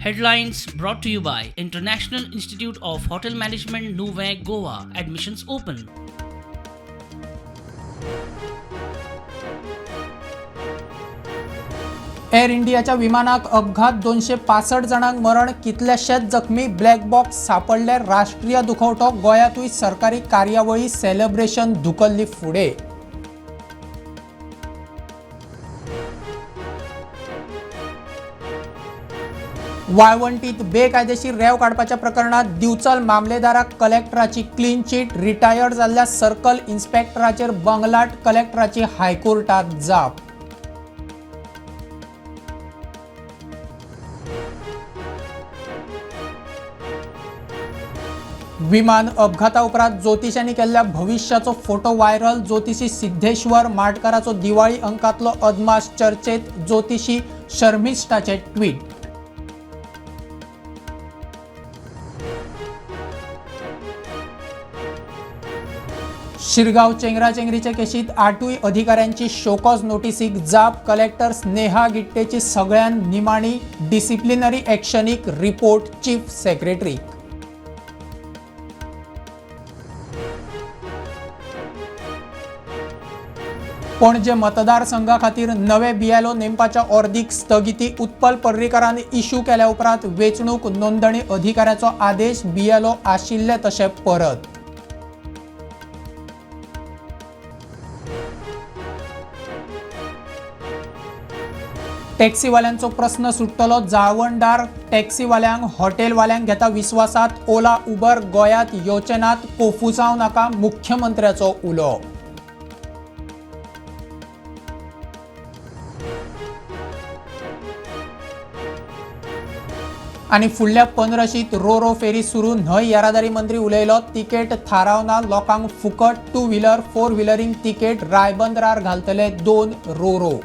Headlines brought to you by International Institute of Hotel Management, Nuvem, Goa. Admissions open. Air इंडियाच्या विमानाक अपघात, 265 जाणांक मरण, कितलेशेच जखमी. ब्लॅक बॉक्स सापडले, राष्ट्रीय दुखवटो. गोंयांतूय सरकारी कार्यावळी, सेलिब्रेशन धुकल्ली फुडें. वाळवंटीत बेकायदेशीर रेंव काडपाच्या प्रकरणात दिवचल मामलेदाराक कलेक्टराची क्लीन चिट. रिटायर्ड जाल्ल्या सर्कल इन्स्पेक्टराचेर बंगलाट, कलेक्टराची हायकोर्टात जाप. विमान अपघाता उपरांत ज्योतिशांनी केल्ल्या भविष्याचो फोटो व्हायरल. ज्योतिषी सिद्धेश्वर माटकाराचो दिवाळी अंकातलो अदमास चर्चेत. ज्योतिषी शर्मिष्ठाचे ट्वीट. शिरगाव चेंगराचेंगरीचे केशीत 8 अधिकाऱ्यांची शोकॉज नोटीसीक जाप. कलेक्टर स्नेहा गिट्टेची सगळ्यां निमाणी डिसिप्लिनरी ॲक्शनीक रिपोर्ट चीफ सेक्रेटरीक. पणजे मतदारसंघा खातीर नवे बीएलओ नेमपाच्या ऑर्दीक स्थगिती. उत्पल पर्रीकारान इश्यू केल्या उपरांत वेंचणूक नोंदणी अधिकाऱ्याचो आदेश. बीएलओ आशिल्ले तशे परत. टॅक्सीवाल्यांचो प्रस्न सुट्टलो. जाळवणदार टॅक्सीवाल्यांक, हॉटेलवाल्यांक घेता विस्वासात. ओला उबर गोंयांत येवचे नात, कोफुसांव नाका, मुख्यमंत्र्याचो उलो. आनी फुडल्या 15शीत रो रो फेरी सुरू. न्हंय येरादारी मंत्री उलयलो. तिकेट थारावना, लोकांक फुकट टू व्हिलर फोर व्हिलरींक तिकेट. रायबंदरार घालतले 2 रो रो.